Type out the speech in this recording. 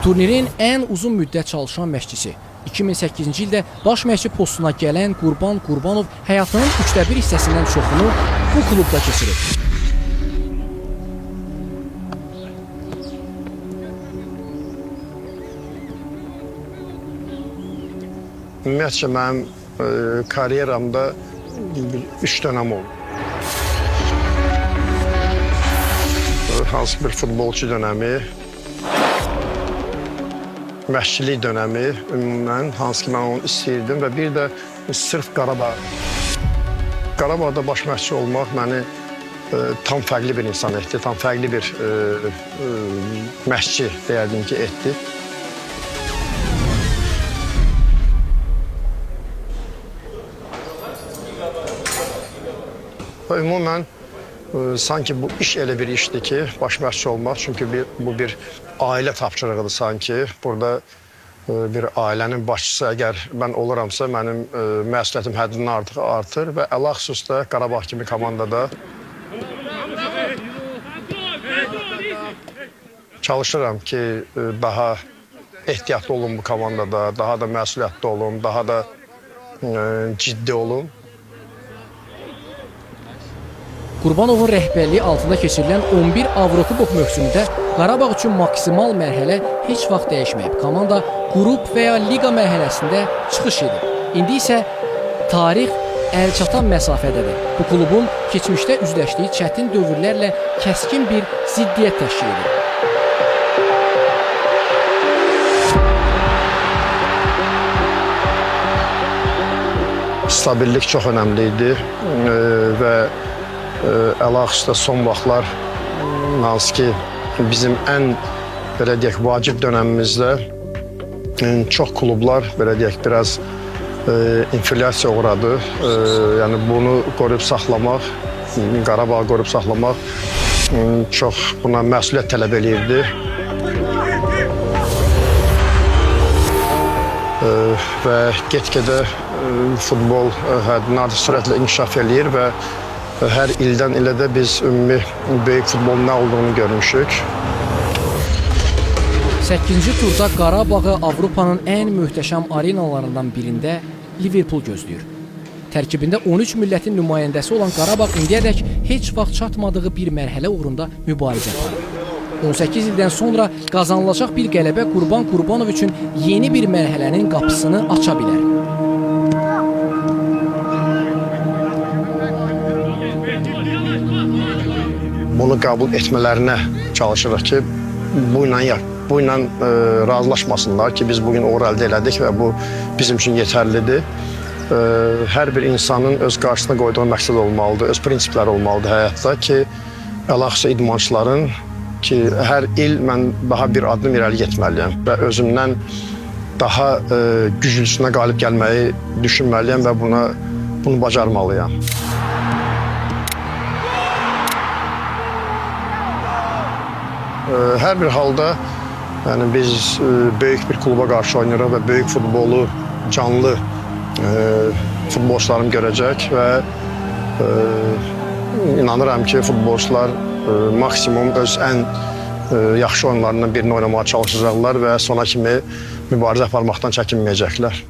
Turnirin ən uzun müddət çalışan məşqçisi. 2008-ci ildə baş məşqçi postuna gələn Qurban Qurbanov həyatının 1/3 hissəsindən çoxunu bu klubda keçirib. Ümumiyyətcə mənim karyeramda 3 dönəm oldu. Hansı bir futbolçu dönəmi, məşqçilik dönəmi ümumən, hansı ki mən onu istəyirdim və bir də sırf Qarabağ. Qarabağda baş məşqçi olmaq məni tam fərqli bir insan etdi, tam fərqli bir məşqçi deyərdim ki, etdi. Və ümumən sanki bu iş elə bir işdir ki, baş məşqçi olmaq, çünki bu bir ailə tapşırığıdır sanki. Burada bir ailənin başçısı əgər mən oluramsa, mənim məsuliyyətim həddindən artıq artır və ələxüsus da Qarabağ kimi komandada çalışıram ki, daha ehtiyatlı olum bu komandada, daha da məsuliyyətli olum, daha da ciddi olum. Qurbanovun rəhbərliyi altında keçirilən 11 Avrokubok mövsümündə Qarabağ üçün maksimal mərhələ heç vaxt dəyişməyib. Komanda qrup və ya liqa mərhələsində çıxış edib. İndi isə tarix əlçatan məsafədədir. Bu klubun keçmişdə üzləşdiyi çətin dövrlərlə kəskin bir ziddiyyət təşkil edir. Stabillik çox önəmli idi və ələxüsus da son vaxtlar hansı ki bizim ən belə deyək vacib dönəmimizdə çox klublar belə deyək biraz inflyasiya uğradı. Yəni bunu qoruyub saxlamaq, Qarabağı qoruyub saxlamaq çox buna məsuliyyət tələb eləyirdi. Və get-gedə futbol həddindən artıq sürətlə inkişaf eləyir və hər ildən ilə də biz ümumi böyük futbolun nə olduğunu görmüşük. 8-ci turda Qarabağı Avropanın ən möhtəşəm arenalarından birində Liverpool gözləyir. Tərkibində 13 millətin nümayəndəsi olan Qarabağ indiyədək heç vaxt çatmadığı bir mərhələ uğrunda mübarizə aparır. 18 ildən sonra qazanılacaq bir qələbə Qurban Qurbanov üçün yeni bir mərhələnin qapısını aça bilər. Bunu qəbul etmələrinə çalışırıq ki, bu ilə razılaşmasınlar ki, biz bugün uğur əldə elədik və bu bizim üçün yetərlidir. Hər bir insanın öz qarşısına qoyduğu məqsəd olmalıdır, öz prinsipləri olmalıdır həyatda ki, ələxüsus idmançıların ki, hər il mən daha bir addım irəli getməliyəm və özümdən daha güclüsünə qalib gəlməyi düşünməliyəm və bunu bacarmalıyam. Hər bir halda yəni biz böyük bir kluba qarşı oynayırıq və böyük futbolu canlı futbolçularım görəcək və inanıram ki, futbolçular maksimum öz ən yaxşı oyunlarından birini oynamağa çalışacaqlar və sona kimi mübarizə aparmaqdan çəkinməyəcəklər.